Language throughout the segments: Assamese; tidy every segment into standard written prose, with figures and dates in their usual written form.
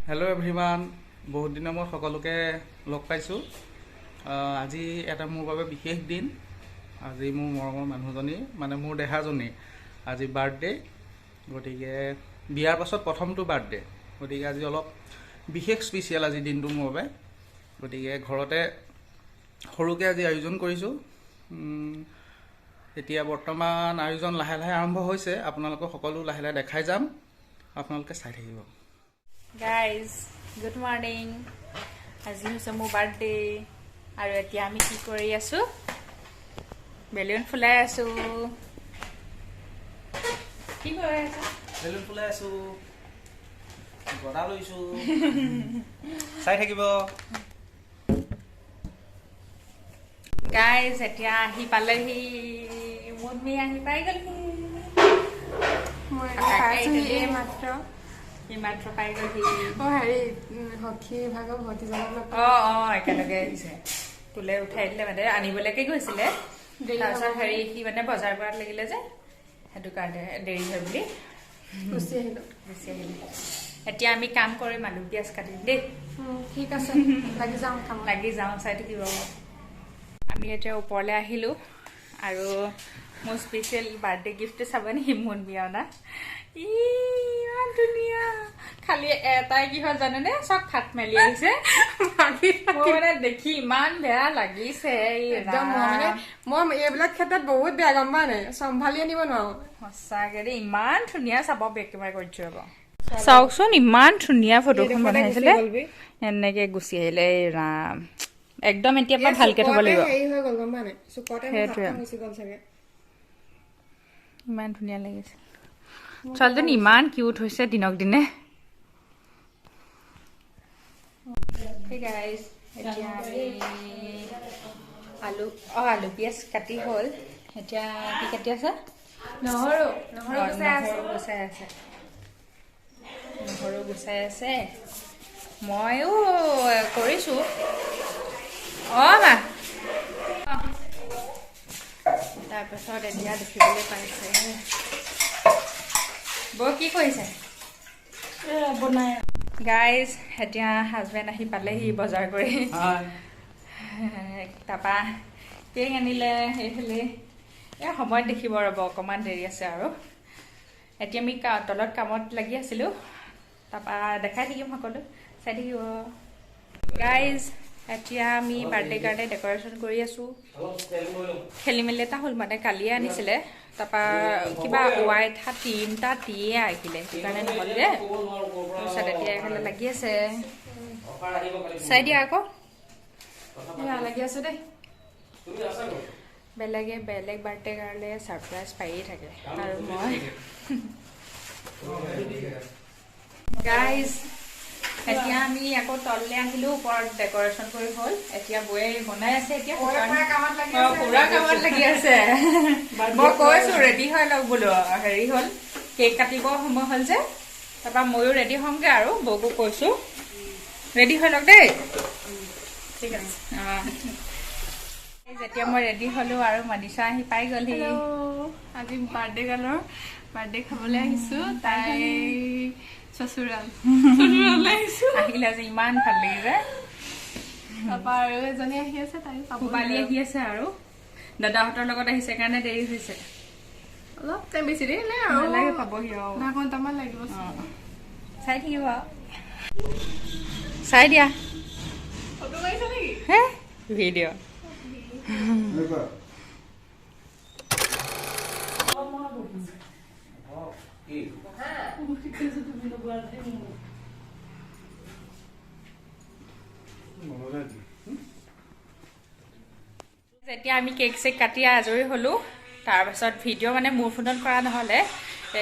হেল্ল' এভৰিৱান, বহুত দিনৰ মূৰত সকলোকে লগ পাইছোঁ। আজি এটা মোৰ বাবে বিশেষ দিন। আজি মোৰ মৰমৰ মানুহজনী, মানে মোৰ দেহাজনী আজি বাৰ্থডে। গতিকে বিয়াৰ পাছত প্ৰথমটো বাৰ্থডে, গতিকে আজি অলপ বিশেষ স্পেচিয়েল আজি দিনটো মোৰ বাবে। গতিকে ঘৰতে সৰুকৈ আজি আয়োজন কৰিছোঁ। এতিয়া বৰ্তমান আয়োজন লাহে লাহে আৰম্ভ হৈছে। আপোনালোকক সকলো লাহে লাহে দেখাই যাম, আপোনালোকে চাই থাকিব। Guys, good morning. আজি হৈছে মোৰ বাৰ্থডে আৰু এতিয়া আমি কি কৰি আছো? বেলুন ফুলাই আছো। কি কৰি আছা? বেলুন ফুলাই আছো, গদা লৈছো, চাই থাকিব। গাইজ, এতিয়া আহি পালেহি, মুনমি আহি পাই গ'লহি। মই পাইছোহি এইমাত্ৰ। এইমাত্ৰ পাই গ'লহি। অ হেৰি, সখী ভাগৰ ভতিজাক লগ অঁ, একেলগে আহিছে। তোলে উঠাই দিলে, মানে আনিবলৈকে গৈছিলে। দেৰি তাৰপিছত হ'ব। হেৰি, সি মানে বজাৰ কৰাত লাগিলে যে, সেইটো কাৰণে দেৰি হয় বুলি গুচি আহিলো। গুচি আহিলে। এতিয়া আমি কাম কৰিম, আলু পিঁয়াজ কাটিম দেই। ঠিক আছে, লাগি যাওঁ কামত। লাগি যাওঁ, চাই থাকিব। আমি এতিয়া ওপৰলৈ আহিলোঁ আৰু মোৰ স্পেচিয়েল বাৰ্থডে গিফ্টটো চাব নেকি? মুনমি অনা, ইমান ধুনীয়া। খালি এটাই কি হ'ল জানেনে? চব ফাট মেলি আহিছে। মোৰ মানে দেখি ইমান বেয়া লাগিছে, এই একদম মই মানে ৰাম। মই এইবিলাক ক্ষেত্ৰত বহুত বেয়া, গম পোৱা নাই? চম্ভালি আনিব নোৱাৰো। সঁচাকে দেই, ইমান ধুনীয়া। চাব, বেক কেমেৰা কৰিছো ৰ'ব। চাওকচোন, ইমান ধুনীয়া ফটোখন বনাইছিলে, এনেকে গুচি আহিলে। এই ৰাম, একদম এতিয়া পৰা ভালকে থ'ব লাগিব। হেৰি হৈ গ'ল, গম পোৱা নাই? চুকতে মোৰ সেইটোৱে। হাতখন গুচি গ'ল চাগে। ইমান ধুনীয়া লাগিছে। ছোৱালীজনী ইমান কিউট হৈছে দিনক দিনে। গাইজ, এতিয়া আমি আলু পিঁয়াজ কাটি হ'ল। এতিয়া কি কাটি আছে? নহৰু, নহৰু গুচাই আছো। নহৰু গুচাই আছে, নহৰু গুচাই আছে। ময়ো কৰিছোঁ। অঁ মা। তাৰপাছত এতিয়া দেখিবলৈ পাইছে, বৌ কি কৰিছে? বনাই। গাইজ, এতিয়া হাজবেণ্ড আহি পালেহি বজাৰ কৰি। তাৰপা কেক আনিলে সেইফালে। এই সময়ত দেখিব ৰ'ব, অকণমান দেৰি আছে। আৰু এতিয়া আমি তলত কামত লাগি আছিলোঁ। তাৰপা দেখাই থাকিম, সকলো চাই থাকিব। গাইজ, এতিয়া আমি বাৰ্থডে কাৰণে ডেক'ৰেশ্যন কৰি আছোঁ। খেলি মেলি এটা হ'ল, মানে কালিয়ে আনিছিলে, তাৰপা কিবা ৱাইট তিনিটা দিয়ে আহিলে, সেইটো কাৰণে নহ'লগৈ। তাৰপিছত এতিয়া এইফালে লাগি আছে, চাই দিয়া আকৌ। বেয়া লাগি আছে দেই। বেলেগে বেলেগ বাৰ্থডে কাৰণে ছাৰপ্ৰাইজ পায়ে থাকে আৰু মই গাইজ, এতিয়া আমি আকৌ তললৈ আহিলো। ওপৰত ডেক'ৰেশ্যন কৰি হ'ল। এতিয়া বৌয়ে বনাই আছে এতিয়া। পুৰা কামত লাগি অ, আছে। পুৰা কামত লাগি আছে। মই কৈছো ৰেডি হৈ লওক বোলো। হেৰি হ'ল, কেক কাটিব সময় হ'ল যে, তাৰপৰা ময়ো ৰেডি হ'মগে আৰু বৌকো কৈছো ৰেডি হৈ লওক দেই। ঠিক আছে। অ। যেতিয়া মই ৰেডি হ'লো আৰু মনীষা আহি পাই গ'লহি। হেল্ল', আজি বাৰ্থডে গাৰ্লৰ বাৰ্থডে খাবলৈ আহিছো। তাই চচুৰাল আহিছো। আহিলে আজি ইমান ভাল লাগিছে। তাৰপা আৰু এজনী আহি আছে, তাই পাব। পূবালী আহি আছে আৰু দাদাহঁতৰ লগত আহিছে কাৰণে দেৰি হৈছে। অলপ টাইম, বেছি দেৰি নাই আৰু। নালাগে, পাবহি। অ। আধা ঘণ্টামান লাগিব। অ। চাই থাকিব, চাই দিয়া। ফটো মাৰিছা নেকি? হে, ভিডিঅ'। যেতিয়া আমি কেক চেক কাটি আজৰি হ'লোঁ, তাৰপাছত ভিডিঅ' মানে মোৰ ফোনত কৰা নহ'লে,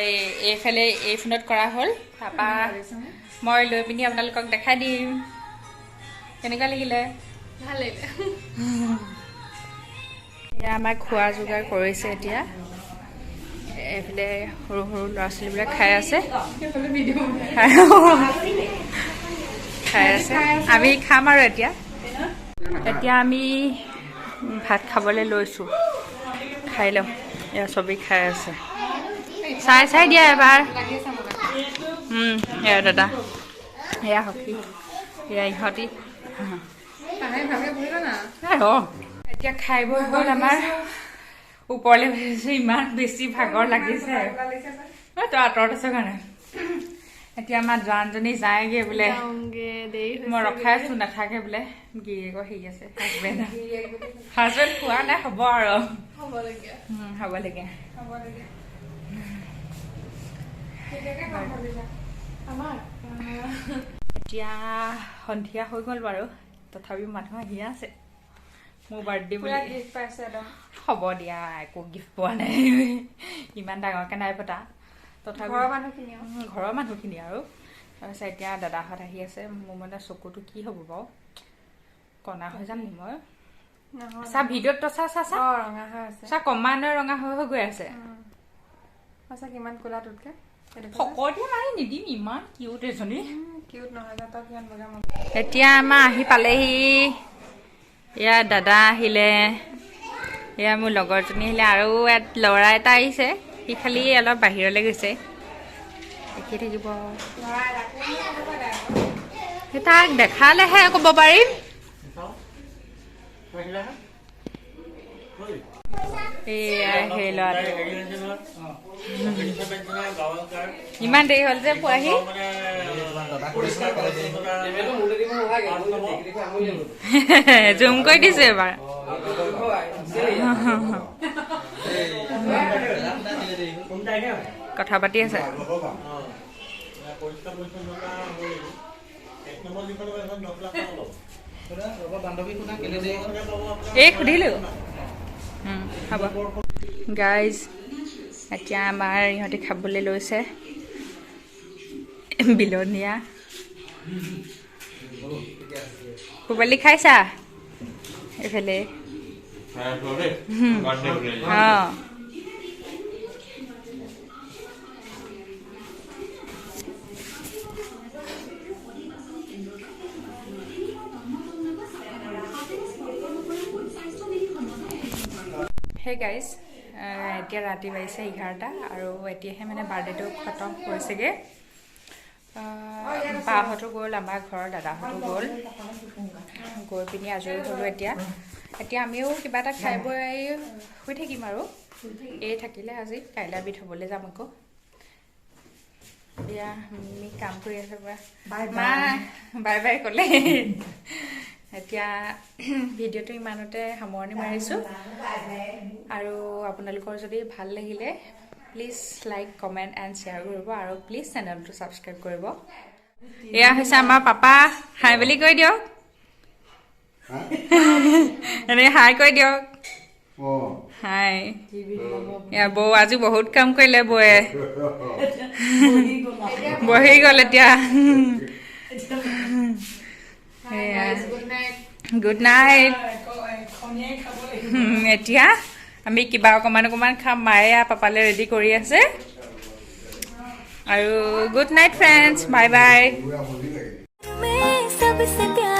এই এইফালে এই ফোনত কৰা হ'ল। তাৰপৰা মই লৈ পিনি আপোনালোকক দেখাই দিম কেনেকুৱা লাগিলে। ভাল লাগিলে। এয়া আমাৰ খোৱা যোগাৰ কৰিছে। এতিয়া এইফালে সৰু সৰু ল'ৰা ছোৱালীবিলাক খাই আছে, খাই আছে। আমি খাম আৰু এতিয়া এতিয়া আমি ভাত খাবলৈ লৈছোঁ। খাই লওঁ। এয়া চবেই খাই আছে। চাই চাই দিয়া এবাৰ। এয়া দাদা। এয়া সখী, এয়া ইহঁতি। ৰ, এতিয়া খাই বৈ হ'ল আমাৰ। ওপৰলৈ ভাবিছোঁ, ইমান বেছি ভাগৰ লাগিছে। অ, তই আঁতৰত আছ কাৰণে। এতিয়া আমাৰ জোৱানজনী যায়গে বোলে। মই ৰখাই আছো, নাথাকে বোলে। গিৰিয়েকৰ হেৰি আছে, হাজবেণ্ড। হাজবেণ্ড পোৱা নাই, হ'ব আৰু। হ'ব লাগে। হ'ব লাগে। হ'ব লাগে। কেতিয়াকে কাম কৰিবা আমাৰ? এতিয়া সন্ধিয়া হৈ গ'ল বাৰু, তথাপিও মানুহ আহিয়ে আছে মোৰ বাৰ্থডে পুৰা বুলি। গিফ্ট পাইছে একদম। হ'ব দিয়া, একো গিফ্ট পোৱা নাই, ইমান ডাঙৰকে নাই পতা তথাপি। ঘৰৰ মানুহখিনি আৰু। ঘৰৰ মানুহখিনি আৰু। তাৰপিছত এতিয়া দাদাহঁত আহি আছে। মোৰ মানে চকুটো কি হ'ব বাৰু, কণা হৈ যাম নি মই? নহয়। চা, ভিডিঅ'ত তই চা, চা, চা। অ, ৰঙা হৈ আছে। চা, ক্ৰমান্বয়ে ৰঙা হৈ হৈ গৈ আছে। সঁচা, কিমান ক'লা তোতকে। ফকতীয়া মাৰি নিদিম, ইমান কিউট এজনী। কিউট নহয়, তই কিমান বগা মই। এতিয়া আমাৰ আহি পালেহি। এয়া দাদা আহিলে, এয়া মোৰ লগৰজনী আহিলে আৰু ইয়াত ল'ৰা এটা আহিছে। সি খালি অলপ বাহিৰলৈ গৈছে, দেখি থাকিব। সেই তাক দেখালেহে ক'ব পাৰিম। এয়া সেই ল'ৰাটো। ইমান দেৰি হ'ল যে পোৱাহি? জুম কৰি দিছো এবাৰ। কথা পাতি আছে। এই সুধিলো। হ'ব গাইজ, এতিয়া আমাৰ ইহঁতি খাবলৈ লৈছে। বিলনীয়া পূবালী, খাইছা? এইফালে অঁ। হে গাইজ, এতিয়া ৰাতি বাজিছে 11টা আৰু এতিয়াহে মানে বাৰ্থডেটো খতম হৈছেগৈ। বাহঁতো গ'ল, আমাৰ ঘৰৰ দাদাহঁতো গ'ল। গৈ পিনি আজৰি হ'লোঁ এতিয়া। এতিয়া আমিও কিবা এটা খাই বৈ শুই থাকিম আৰু। এই থাকিলে আজি, কাইলৈ আমি থ'বলৈ যাম আকৌ। এতিয়া আমি কাম কৰি আছোঁ পুৰা। মা বাই বাই ক'লে। এতিয়া ভিডিঅ'টো ইমানতে সামৰণি মাৰিছোঁ আৰু আপোনালোকৰ যদি ভাল লাগিলে please like, comment and share কৰিব আৰু প্লিজ চেনেলটো ছাবস্ক্ৰাইব কৰিব। এয়া হৈছে আমাৰ পাপা। হাই বুলি কৈ দিয়ক, এনেই হাই কৈ দিয়ক। হাই। এয়া বৌ, আজি বহুত কাম কৰিলে বৌয়ে, বহি গ'ল এতিয়া। Good night. এতিয়া আমি কিবা অকণমান অকণমান খাম। মায়ে পাপালে ৰেডি কৰি আছে আৰু good night friends, bye bye. सबसे।